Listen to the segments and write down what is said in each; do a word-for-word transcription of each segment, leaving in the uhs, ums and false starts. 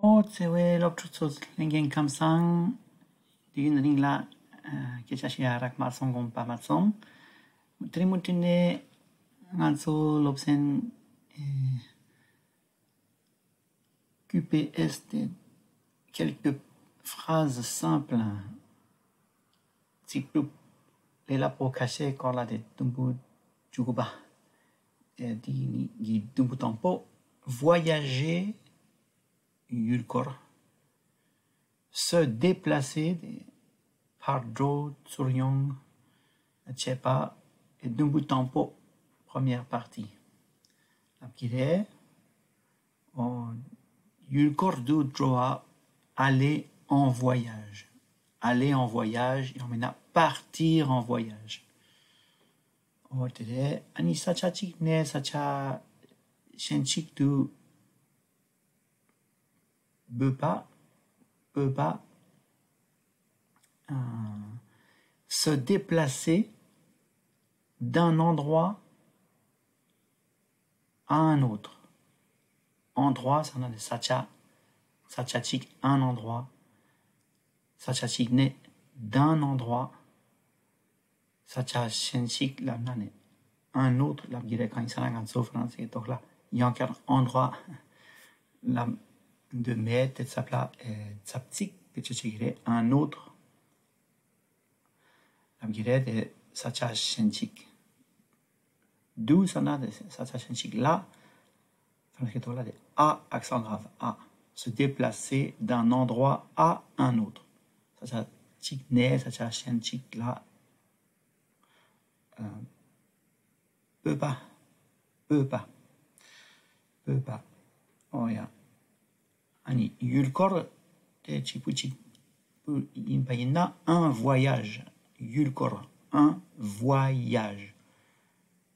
ཨོ། བརྩེ་བའི་སློབ་ཕྲུག་ཚོ་ལྷན་རྒྱས་ཁམས་བཟང་། དུས་ཡུན་རིང་ལ་ཨ་སྐད་ཆ་བཤད་ཡ་རག་མ་སོང་། དགོངས་པ་མ་ཚོམས། དེ་རིང་མུ་མཐུད་ནས་ང་ཚོ་སློབ་ཚན་ཨེ་Q P S དེ། Quelques phrases simples. ཚིག་གྲུབ་ལས་སླ་པོ་ཁ་ཤས་སྐོར་ལ་དེ་དུམ་བུ་བཅུ་དགུ་པ། ཨེ་དེ་གི་དུམ་བུ་དང་པོ། Voyager. ཡུལ་སྐོར། Se déplacer དེ། ཕར་འགྲོ་ཚུར་ཡོང་བྱེད་པ། དུམ་བུ་དང་པོ། Première partie ལབ་ཀྱི་རེད། ཨོ། ཡུལ་སྐོར་དུ་འགྲོ་བ། Aller en voyage. Aller en voyage ཡང་མིན་ན་partir en voyage. ཨོ་དེ་རེད། ཨ་ནི་ས་ཆ་གཅིག་ནས་ས་ཆ་གཞན་ཞིག་ཏུ་འབོད་པ། འབོད་པ། ཨ། Se déplacer d'un endroit à un autre. Endroit ཟེར་ན་ནི་ས་ཆ། ས་ཆ་གཅིག un endroit. ས་ཆ་གཅིག་ནས་d'un endroit. ས་ཆ་གཞན་ཞིག་ལབ་ན་ནི་un autre ལབ་ཀྱི་རེད། གང་ཡིན་ཟེར་ན་ང་ཚོ་ཧྥ་རན་སིའི་ཐོག་ལ་ཡང་བསྐྱར་endroit ལབ་འདོད་མེད་དེ། ཚབ་ལ་ཨེ་ཚབ་ཚིག་བེད་སྤྱོད་བྱེད་ཀྱི་རེད། Un autre ལབ་ཀྱི་རེད་དེ། ས་ཆ་གཞན་ཞིག་དུ་ཟེར་ན་དེ་ས་ཆ་གཞན་ཞིག་ལ། ཧྥ་རན་སིའི་ཐོག་ལ་དེ་à accent grave à. Se déplacer d'un endroit à un autre. ས་ཆ་གཅིག་ནས་ས་ཆ་གཞན་ཞིག་ལ་ཨ་འབོད་པ། འབོད་པ། འབོད་པ། ཨོ་ཡ། ཨ་ནི་ཡུལ་སྐོར་དེ་གཅིག་པུ་གཅིག་པུ་ཡིན་པ་ཡིན་ན་un voyage. ཡུལ་སྐོར། Un voyage.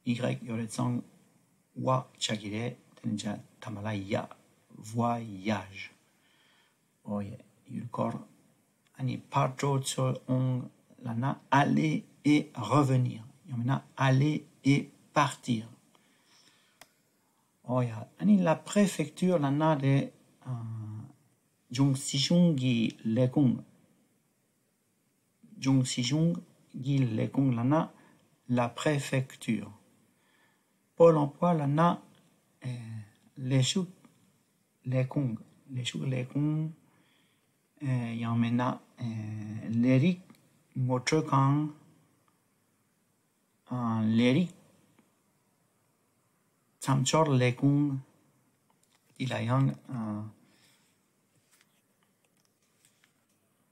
Y ཡོད་རེད་ཙང་བ་ཆགས་ཀྱི་རེད། དེ་ནི་ཇ་ཐ་མ་ལ་ཡ། Voyage. ཨོ་ཡ། ཡུལ་སྐོར། ཨ་ནི་ཕར་འགྲོ་ཚུར་འོང་ལབ་ན་aller et revenir ཡང་མིན་ན་aller et partir. ཨོ་ཡ། ཨ་ནི་la préfecture ལབ་ན་རེད། ཨ། ལྗོངས་སྲིད་གཞུང་གི་ལས་ཁུངས། ལྗོངས་སྲིད་གཞུང་གི་ལས་ཁུངས་ལབ་ན་la préfecture. Pôle emploi ལབ་ན་ཨེ་ལས་ཞུགས་ལས་ཁུངས། ལས་ཞུགས་ལས་ཁུངས། ཨེ་ཡང་མིན་ན་ཨེ་ལས་རིགས་ངོ་སྤྲོད་ཁང་། ཨ། ལས་རིགས་མཚམས་སྦྱོར་ལས་ཁུངས། འདི་ལ་ཡང་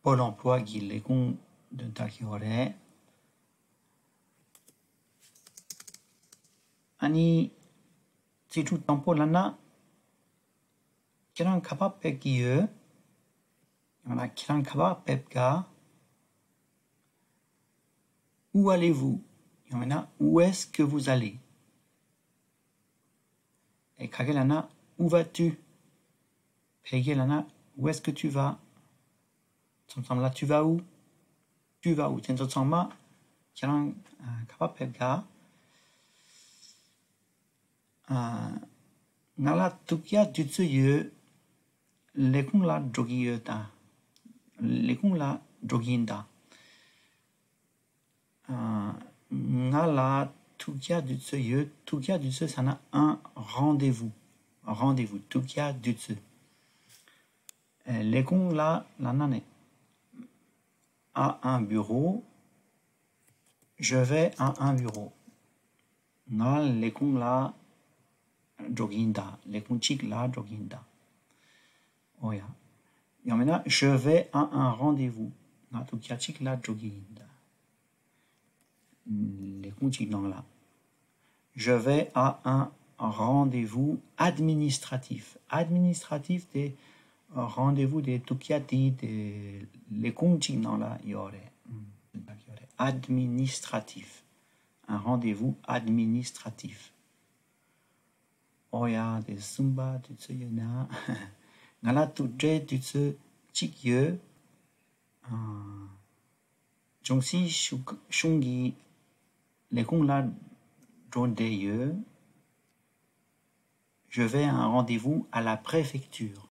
ཨ་Pôle emploi གི་ལས་ཁུངས་དོན་དག་གི་ཡོད་རེད། ཨ་ནི་ཚིག་གྲུབ་དང་པོ་ལབ་ན། ཁྱེད་རང་ག་པར་ཕེབས་ཀྱི་ཡོད། ཡང་ན་ཁྱེད་རང་ག་པར་ཕེབས་ག། Où allez-vous? ཡང་ན་Où est-ce que vous allez? ཨེ་ཁ་སྐད་ལབ་ན་Où vas-tu? བོད་སྐད་ལབ་ན་Où est-ce que tu vas? མཚམས་མཚམས་ལ་Tu vas où? Tu vas où? དེ་ཚོ་ཚང་མ་ཁྱེད་རང་ཨ་ག་པར་ཕེབས་ག། ཨ། ང་ལ་ཐུག་ཡ་དུས་ཚོད་ཡོད། ལས་ཁུངས་ལ་འགྲོ་གི་ཡོད་ད། ལས་ཁུངས་ལ་འགྲོ་གི་ཡིན་ད། ཨ། ང་ལ་ཐུག་ཡ་དུས་ཚོད་ཡོད། ཐུག་ཡ་དུས་ཚོད་ཟེར་ན་un rendez-vous. Rendez-vous. ཐུག་ཡ་དུས་ཚོད། ཨེ་ལས་ཁུངས་ལ་ལབ་ན་ནི། À un bureau. Je vais à un bureau. ང་ལས་ཁུངས་ལ་འགྲོ་གི་ཡིན་ད། ལས་ཁུངས་གཅིག་ལ་འགྲོ་གི་ཡིན་ད། ཨོ་ཡ། ཡང་མིན་ན། Je vais à un rendez-vous. ང་ཐུག་ཡ་གཅིག་ལ་འགྲོ་གི་ཡིན་ད། ལས་ཁུངས་གཅིག་ནང་ལ། Je vais à un rendez-vous administratif. Administratif དེ་rendez-vous དེ་ཐུག་ཡ་དེ་དེ་ལས་ཁུངས་གཅིག་ནང་ལ་ཡོད་རེད། ཨུམ། ཡོད་རེད། Administratif. Un rendez-vous administratif. ཨོ་ཡ། དེ་གསུམ་པ་དུས་ཚོད་ཡོད་ན། ང་ལ་ཐུག་འཕྲད་དུས་ཚོད་གཅིག་ཡོད། ཨ། ལྗོངས་སྲིད་གཞུང་གཞུང་གི་ལས་ཁུངས་ལ་འགྲོ་འདོད་ཡོད། Je vais à un rendez-vous à la préfecture.